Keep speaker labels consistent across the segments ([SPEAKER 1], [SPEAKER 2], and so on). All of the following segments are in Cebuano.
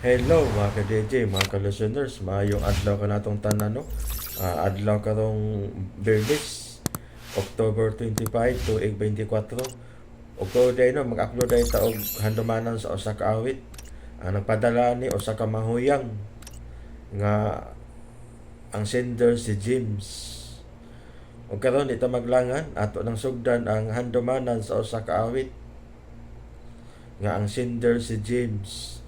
[SPEAKER 1] Hello mga ka-DJ, mga ka-listeners, maayong adlaw ka natong tanan, no? Adlaw karong Biyernes, October 25, tuig 24. October day, no, mag-upload ay ta og handumanan sa usa ka awit. Ang nagpadala ni usa ka mahuyang nga ang sender si James. Ug karon di ta maglangan, ato nang sugdan ang handumanan sa usa ka awit nga ang sender si James,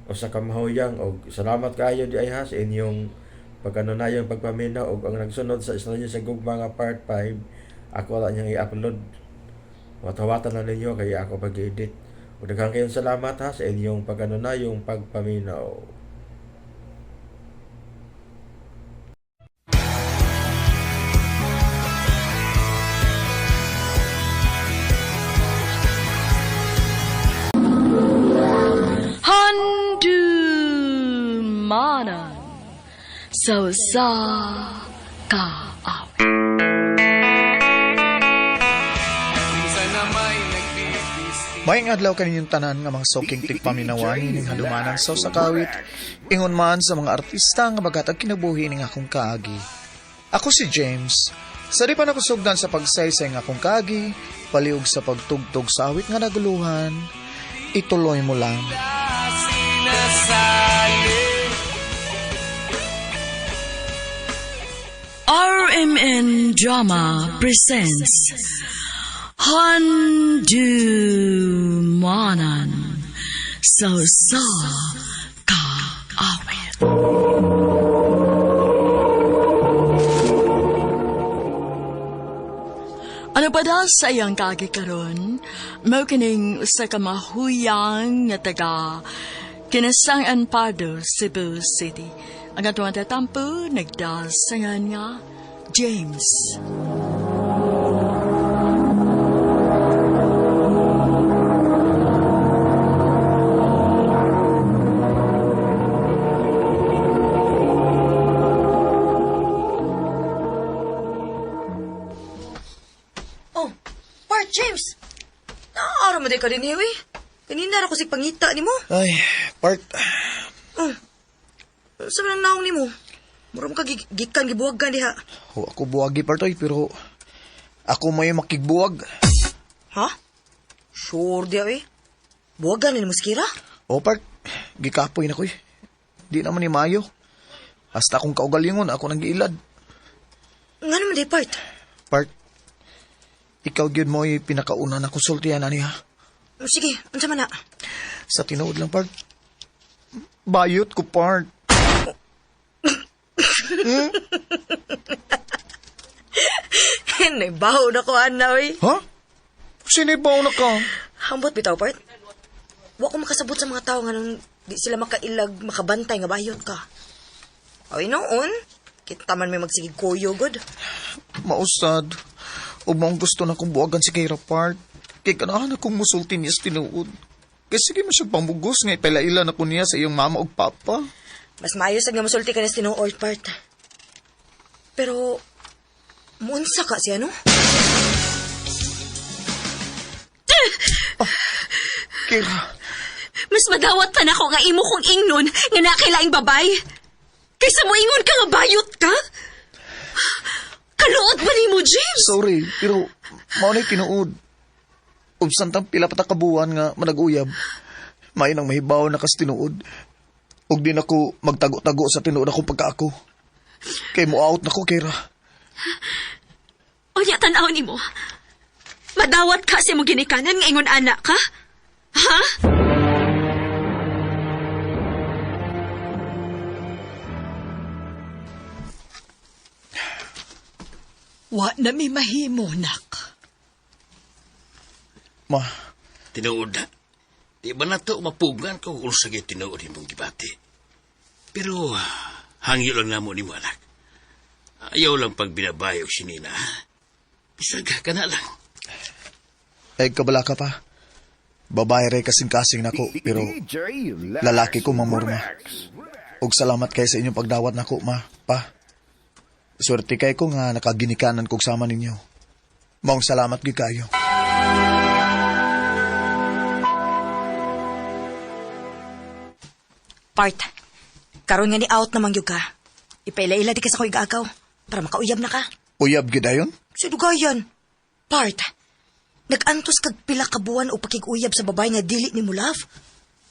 [SPEAKER 1] usa ka mahuyang. Og salamat kaayo di ay ha sa inyong pagkanunayong pagpaminaw og ang nagsunod sa Isla sa Gugma nga part 5, ako ra niyang i-upload. Watawatan na ninyo kay ako pag-edit. Ug daghan kayong salamat ha sa inyong pagkanunayong pagpaminaw.
[SPEAKER 2] Handumanan sa usa ka awit.
[SPEAKER 3] Maayong adlaw kaninyong tanan nga mga soking tigpaminawan ining handumanan sa usa ka awit. Ingon man sa mga artista nga magatag kinabuhi ning akong kaagi. Ako si James. Sa di pa nakusugdan sa pagsaysay nga akong kaagi, paliog sa pagtugtog sa awit nga naguluhan, ituloy mo lang.
[SPEAKER 2] RMN Drama presents Handumanan sa usa ka awit. Ano pa daw sa iyang kagi karon? Mao kining usa ka mahuyang nga taga Kinasangan Pardo, Cebu City. Ang atong tatampo nagdasangan nga James.
[SPEAKER 4] Oh, Bart James. Naaraw mo di ka din eh. Kanina ra ko sig pangita nimo.
[SPEAKER 3] Ay, part,
[SPEAKER 4] Oh. Sa man ang naong nimo? Mura mo ka gikan gibuwaggan diha.
[SPEAKER 3] ho, ako buwagi part oy, pero ako may makigbuwag.
[SPEAKER 4] Ha? Sure diha eh. Buwagan ni mo si Kira?
[SPEAKER 3] O part, gikapoy na ko eh. Di naman ni Mayo. Hasta akong kaugalingon, ako nang giilad.
[SPEAKER 4] Nga naman di part.
[SPEAKER 3] Part, ikaw gyud mo pinakauna na konsultihan ani ha.
[SPEAKER 4] Sige, unsa man na?
[SPEAKER 3] Sa tinuod lang, part. Bayot ko, part.
[SPEAKER 4] Naibaho na ko ana oy.
[SPEAKER 3] Ha? Sinibaw na ka.
[SPEAKER 4] Hambot bitaw part. Wa ko makasabot sa mga tao nga nung di sila makailag makabantay nga bayot ka. Ay noon, kita man may magsigig kuyo god.
[SPEAKER 3] Mausad. Ug maong gusto na kong buwagan si Kayra, part. Kay kanahan akong musulti niya sa tinuod. Kay sige mo siya pamugos nga ipailaila na ko niya sa iyong mama ug papa.
[SPEAKER 4] Mas maayo sad nga musulti ka na sa tinuod part. Pero muunsa ka siya no?
[SPEAKER 3] Kira,
[SPEAKER 2] Mas madawat pa nako nga imo kong ingnon nga nakilaing babay. Kaysa mo ingon ka nga bayot ka. Kaluot ba nimo, James?
[SPEAKER 3] Sorry, pero mao na'y tinuod. Ubsan tang pila pa ta kabuan nga manag-uyab. May nang mahibaw na kas tinuod. Ug di na ko magtago-tago sa tinuod akong pagkaako. Kay mo out na ko, Kira.
[SPEAKER 2] Unya tan-aw nimo. Madawat ka sa imong ginikanan nga ingon anak ka? Ha? Wa na mi mahimo, nak.
[SPEAKER 3] Ma,
[SPEAKER 5] Tinuod na. Di ba na to mapugan kung unsa gyud tinuod imong gibati? Pero hangyo lang namo nimo anak. Ayaw lang pag binabayo si Nina. Ha? Bisag ka na lang.
[SPEAKER 3] ay kabala ka pa. Babae ray kasing-kasing nako, pero lalaki ko mamurma. Ug salamat kay sa inyong pagdawat nako, ma, pa. Swerte kay ko nga nakaginikanan kog sama ninyo. Maong salamat gyud kayo.
[SPEAKER 4] Part, karon nga ni out na mangyug ka. Ipaila-ila di ka sa ko igagaw para makauyab na ka.
[SPEAKER 3] Uyab gid ayon?
[SPEAKER 4] Sa dugayan. Part, nag-antos kag pila ka buwan o pakig-uyab sa babae nga dili ni mo love.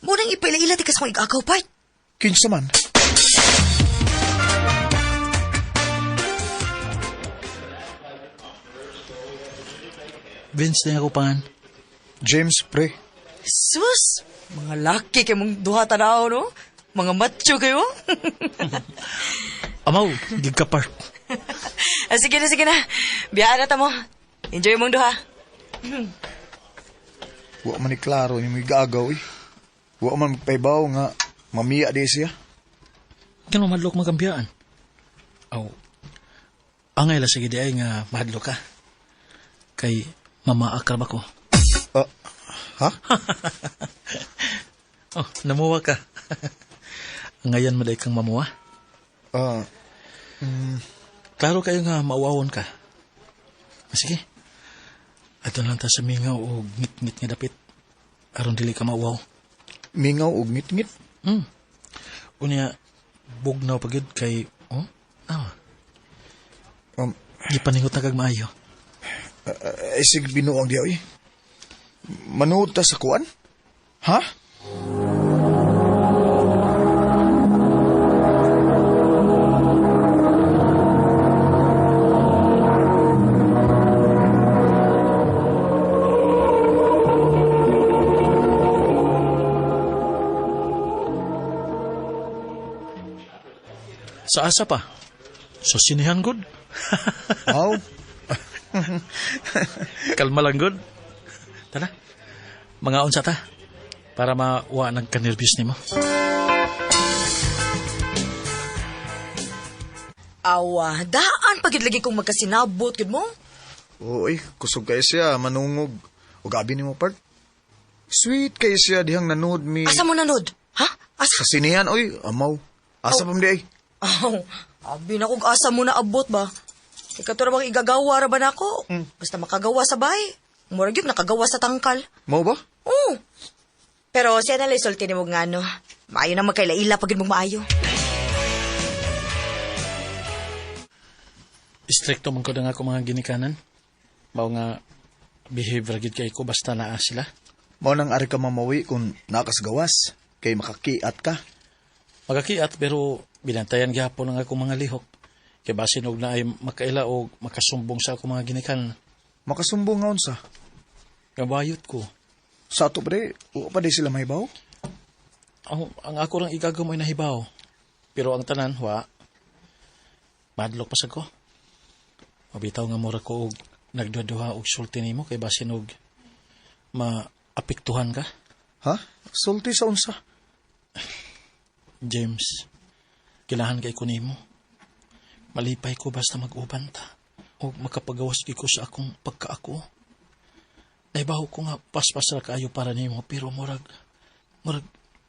[SPEAKER 4] Mo nang ipaila-ila di ka sa kong igagaw, part.
[SPEAKER 3] Kinsa man?
[SPEAKER 6] Vince, na ako pangan.
[SPEAKER 3] James, pre.
[SPEAKER 4] Sus! Mga laki kay mong duha tanaw, no? Mga macho kayo.
[SPEAKER 6] Amaw, gig ka part.
[SPEAKER 4] Ah, sige na, sige na. Biyaan na ta mo. Enjoy mong duha.
[SPEAKER 3] Wa man ni klaro ni mo igagaw eh. Wa man magpaibaw nga mamiya di siya.
[SPEAKER 6] Kano madlok magambiyaan? Aw, angay la sige di ay nga mahadlok ka. Kay mamaakar ba ko?
[SPEAKER 3] Ah, ha?
[SPEAKER 6] Oh, namuwa ka. Ngayon maday kang mamuwa.
[SPEAKER 3] Ah,
[SPEAKER 6] Klaro kayo nga mauawon ka. Ah, sige. Ato lang ta sa mingaw o ngit-ngit nga dapit. Aron dili ka mauaw.
[SPEAKER 3] Mingaw og ngit-ngit.
[SPEAKER 6] Unya, bugnaw pagid kay... Oh, ah, Gipaningot na kag maayo.
[SPEAKER 3] Ay, sig binuang diyaw eh. Manood ta sa kuan? Ha?
[SPEAKER 6] Sa asa pa. Sa sinihan good.
[SPEAKER 3] Aw,
[SPEAKER 6] Kalma lang good. Tara. Mga unsa ta. Para mawa nagka-nervous nimo.
[SPEAKER 4] Awa, daan pagid lagi kong magkasinabot gid mo.
[SPEAKER 3] Uy, kusog kayo siya, manungog. O gabi ni mo part. Sweet kayo siya dihang nanood mi.
[SPEAKER 4] Asa mo nanood? Ha? Asa?
[SPEAKER 3] Sa sinihan, oy, amaw. Asa pa di ay?
[SPEAKER 4] Aw, abi na kung asa mo na abot ba? Ikaw to ra bang igagawa ra ba nako? Basta makagawa sa bahay. Murag yun, nakagawa sa tangkal.
[SPEAKER 3] Mao ba?
[SPEAKER 4] Oo. Pero siya na lang sulti ni mo nga, no? Maayo na magkailaila pag mong maayo.
[SPEAKER 6] Stricto man ko na nga ako mga ginikanan. Mao nga behave ra gid kay ko basta naa sila.
[SPEAKER 3] Mao nang ari ka mamawi kung nakasgawas. Kay makakiat ka.
[SPEAKER 6] Magakiat pero binantayan gihapon ang akong mga lihok. Kay basin og naay makaila og makasumbong sa akong mga ginikanan.
[SPEAKER 3] Makasumbong nga unsa.
[SPEAKER 6] Nga bayot ko.
[SPEAKER 3] Sa ato pre, wa pa di sila mahibaw?
[SPEAKER 6] Ang ako lang igagaw mo'y nahibaw. Pero ang tanan, wa. Madlok pa sad ko. Mabitaw nga mura ko og nagduha-duha og sulti nimo kay basin og maapektuhan ka.
[SPEAKER 3] Ha? Sulti sa unsa?
[SPEAKER 6] James, kilahan kay ko nimo. Malipay ko basta mag-uban ta o makapagawas ko sa akong pagkaako. Naibaw ko nga paspas ra kaayo para nimo pero murag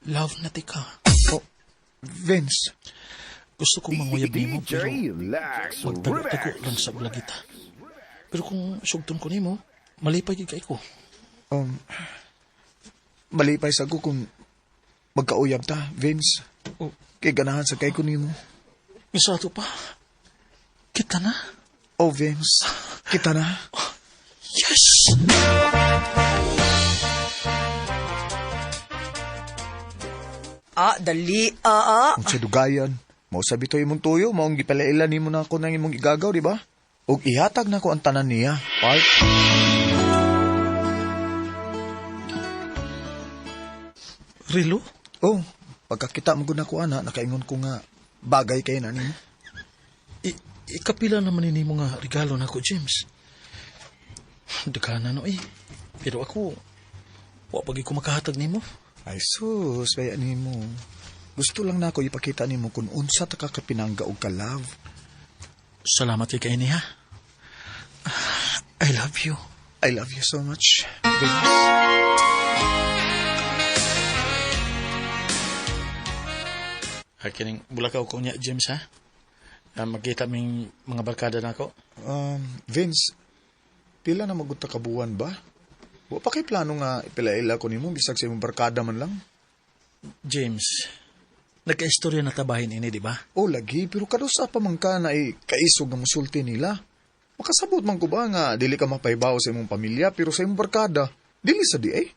[SPEAKER 6] love na ti ka.
[SPEAKER 3] Oh, Vince,
[SPEAKER 6] Gusto kong manguyab nimo pero magtago-tago lang sa blagita. Pero kung sugton ko nimo, malipay gid kay ko.
[SPEAKER 3] Malipay sa ko kung magkauyab ta, Vince.
[SPEAKER 6] Oh.
[SPEAKER 3] Kay ganahan sa kay ko nimo.
[SPEAKER 6] Isa to pa. Kita na.
[SPEAKER 3] Oh, Vince, kita na.
[SPEAKER 6] Yes!
[SPEAKER 4] Ah, dali, ah, ah.
[SPEAKER 3] Kung sa dugayan, mao sabi to imong tuyo, maong gipalailan nimo na ako ng imong igagaw, di ba? Og ihatag na ko ang tanan niya. Part.
[SPEAKER 6] Rilo?
[SPEAKER 3] Oh, pagkakita mo gud nako ana, nakaingon ko nga bagay kay na nimo.
[SPEAKER 6] Ikapila naman ini mga regalo nako, James. Daghanan no eh. Pero ako, wa pagi ko makahatag nimo.
[SPEAKER 3] Ay sus, baya nimo. Gusto lang nako ipakita nimo kung unsa ta ka kapinangga og ka-love.
[SPEAKER 6] Salamat kay kaini ha. I love you.
[SPEAKER 3] I love you so much, Vince.
[SPEAKER 6] Kining bulakaw ko niya, James ha. Magkita ming mga barkada nako.
[SPEAKER 3] Vince, pila na magunta ka buwan ba? Wa pa kay plano nga ipilaila ko nimo bisag sa imong barkada man lang.
[SPEAKER 6] James, Nagka-istorya na tabahin ini, di ba?
[SPEAKER 3] O lagi, pero kadusa pa man ka na kaisog nga musulti nila. Makasabot man ko ba nga dili ka mapaybaw sa imong pamilya pero sa imong barkada, dili sa di eh.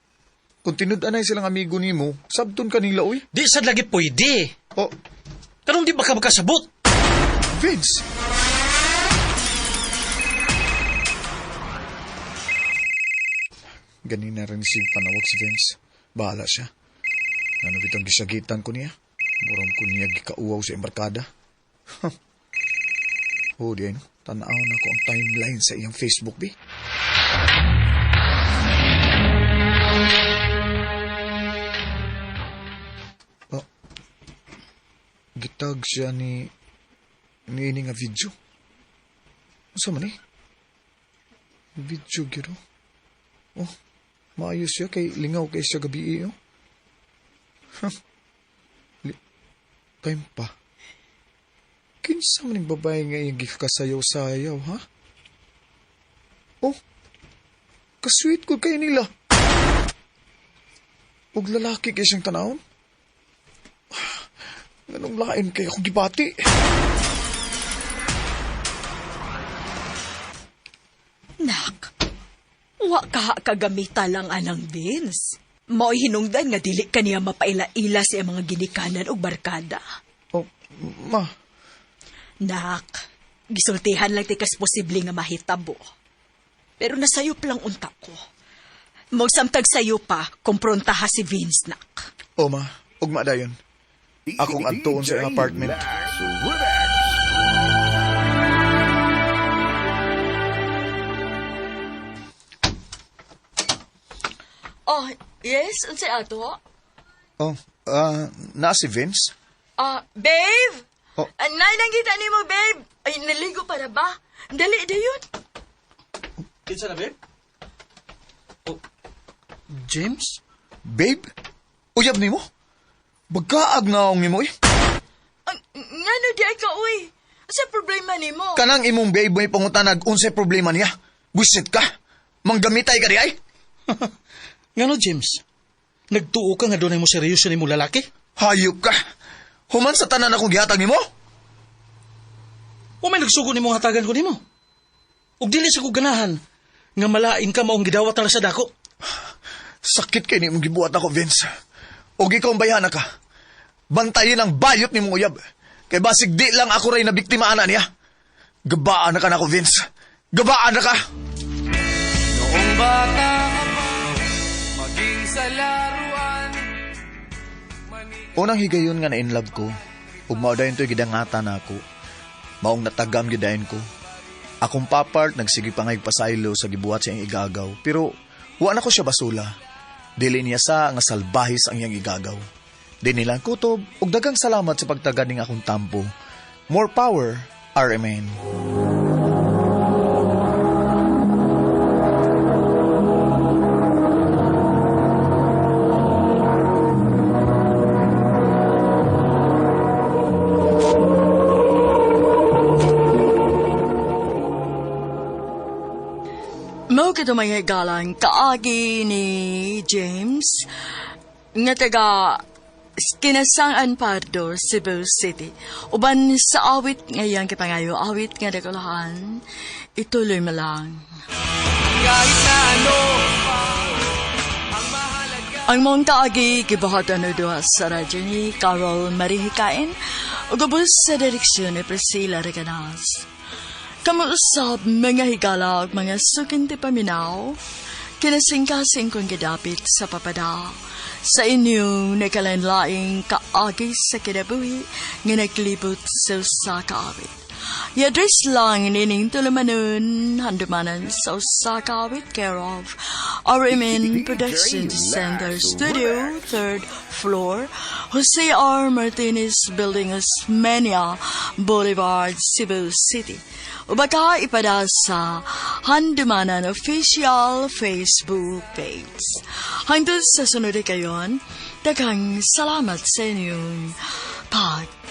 [SPEAKER 3] Kung tinud-anay silang amigo nimo, sabton ka nila oy.
[SPEAKER 6] Di sad lagi pwede.
[SPEAKER 3] O,
[SPEAKER 6] Kanong di ba ka makasabot?
[SPEAKER 3] Vince! Ganina rin si panawag si Vince. Bahala siya. Ano bitong gisagitan ko niya? Murang ko niya gikauaw sa embarkada. Oh, di ay no. Tanaw na ko ang timeline sa iyang Facebook, bi. Oh, gitag siya ni ini nga video. Unsa man eh? Video gyud oh. Oh, maayos siya kay lingaw kay siya gabi eh, oh. Time pa. Kinsa man ning babae nga iyang gikasayaw-sayaw, ha? Oh, kasweet ko kay nila. Og lalaki kay siyang tanawon. Nganong lain kay akong gibati.
[SPEAKER 2] Nak, wa ka kagamita lang anang Vince. Mao'y hinungdan nga dili kaniya mapaila-ila sa iyang mga ginikanan og barkada.
[SPEAKER 3] Oh, ma,
[SPEAKER 2] Nak, gisultihan lang tikas posible nga mahitabo. Pero nasayop lang unta ko. Magsamtag sayo pa, kumprontaha si Vince, nak.
[SPEAKER 3] Oh ma, ugma dayon. Akong adtuon sa iyang apartment.
[SPEAKER 2] Oh, yes, unsay ato?
[SPEAKER 3] Oh, na si Vince?
[SPEAKER 2] Ah, babe!
[SPEAKER 3] Oh.
[SPEAKER 2] Anay, nangita nimo, babe! Ay, naligo para ba? Dali, dayon.
[SPEAKER 6] Kinsa na, babe? Oh, James?
[SPEAKER 3] Babe? Uyab nimo? Bagaag naong nimo eh.
[SPEAKER 2] Ang, ngano di ay ka, uy? Sa problema nimo?
[SPEAKER 3] Kanang imong babe may pangutanag unsay problema niya. Busit ka. Manggamitay ka di ay.
[SPEAKER 6] Ngano, James? Nagtuo ka nga doon ay mo seryoso ni mo lalaki?
[SPEAKER 3] Hayop ka. Human sa tanan akong gihatag nimo?
[SPEAKER 6] O may nagsugo nimo hatagan ko nimo? Ug dili sa ko ganahan nga malain ka maong gidawat na lang sa dako.
[SPEAKER 3] Sakit kay nimong gibuhat ako, Vince. Og ikaw ang bayhana ka. Bantayin ang bayot nimong uyab. Kay basig di lang ako ray na biktima ana niya. Gabaan na ka nako, Vince. Gabaan na ka.
[SPEAKER 7] Noong bata ka pa, maging sa laruan.
[SPEAKER 3] Unang higayon nga na in love ko, ug mao dayon to'y gidangatan nako. Maong natagam gidayon ko. Akong papart nagsige pa ngay pasaylo sa gibuhat sa iyang igagaw, pero wa na ko siya basula. Dili niya sa nga salbahis ang iyang igagaw. Di nilang kutob ug daghang salamat sa pagtagad ning akong tampo. More power, RMN.
[SPEAKER 2] Mao kito mga galang kaagi ni James nga taga Kinasangan Pardo, Cebu City. Uban sa awit ngayang kipangayo, awit nga dakulahan, ituloy mo lang.
[SPEAKER 7] Kahit na ano,
[SPEAKER 2] Ang mong kaagi gibuhatan o duha sa radyo ni Carol Marihikain ug ubos sa direksyon ni Priscilla Reganas. Kamuusab mga higala ug mga sukinti paminaw, kinasingkasing kong gidapit sa papada. Sa inyong nakalanlaing kaagi sa kinabuhi nga naglibot sa usa ka awit. I-address lang nining tulumanon handumanan sa usa ka awit care of RMN Production Center Studio, 3rd floor, Jose R. Martinez Building, Osmeña Boulevard, Cebu City. O baka ipada sa Handumanan Official Facebook page. Hangtod sa sunod kayon, daghang salamat sa inyong pagpaminaw.